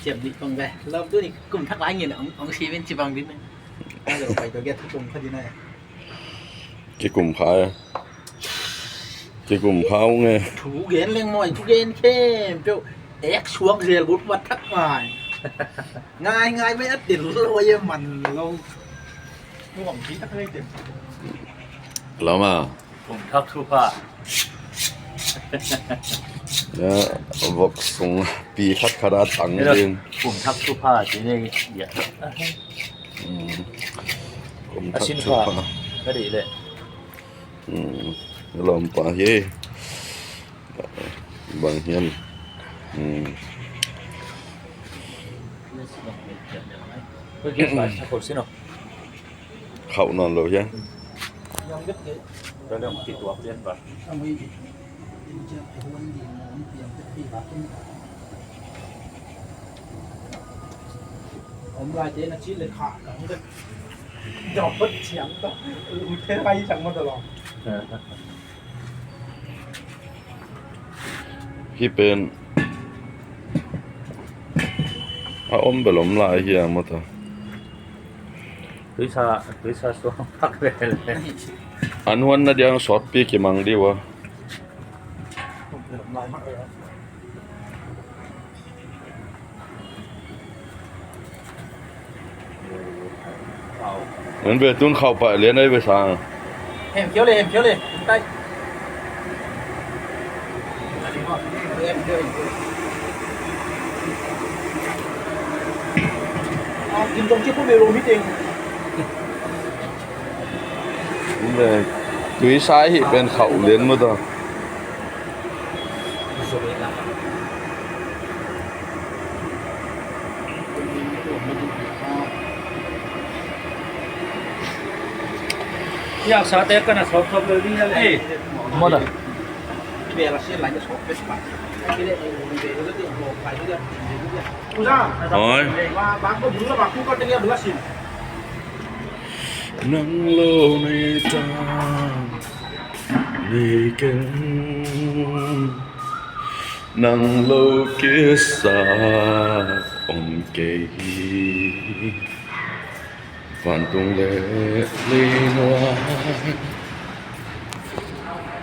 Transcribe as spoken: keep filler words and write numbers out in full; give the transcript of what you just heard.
Ciam nih kong ve. Lawm tu nih kum thak lai ngin ong, ong si men ci bang din. Alo pai to get thu kum kha din ai. Kikum kha e. Kikum kha ung e. Thu gen leng mawi, thu gen khempeuh. Ek suak zel but vat thak ngai. Ngai ngai mai a til lo e man lo. Thu ong si tak ngai te. Lawm a. Kum thak thupha. Ya, vok sung pi khat khat a tang ding. Kum thak thupha ci ni ya. Hmm. Kum thak thupha. A sin pha. Ka dih leh. Hmm. Lawmpa hi. Bang hiam. Hmm. Koi kian pa sa ko sino. Khauh nawn lo hiam? Om lai te na ci le kha ka hong de. Dawh ciang ta. Ute lai chang ma ta lo. Hih pen a om bel om lai hi a maw ta. Tuisa, tuisa suang phak lel. An huan na diang sawtpi kimang dih ua. Nan ve tun khauh pah lian ai ve sang. Hem khiau le, hem khiau le. Tai. Hem khiau, hem khiau. Ah, kim jong chi pu me lo mi ting. Nan ve tui sai hi pen khauh lian mu ta. Yak sa te ka na sawp sawp lo ding a le. Maw ta. Oi. Nang lo nei ta. Nei keng nang lo kisa om kei hi. Vantung le leinuai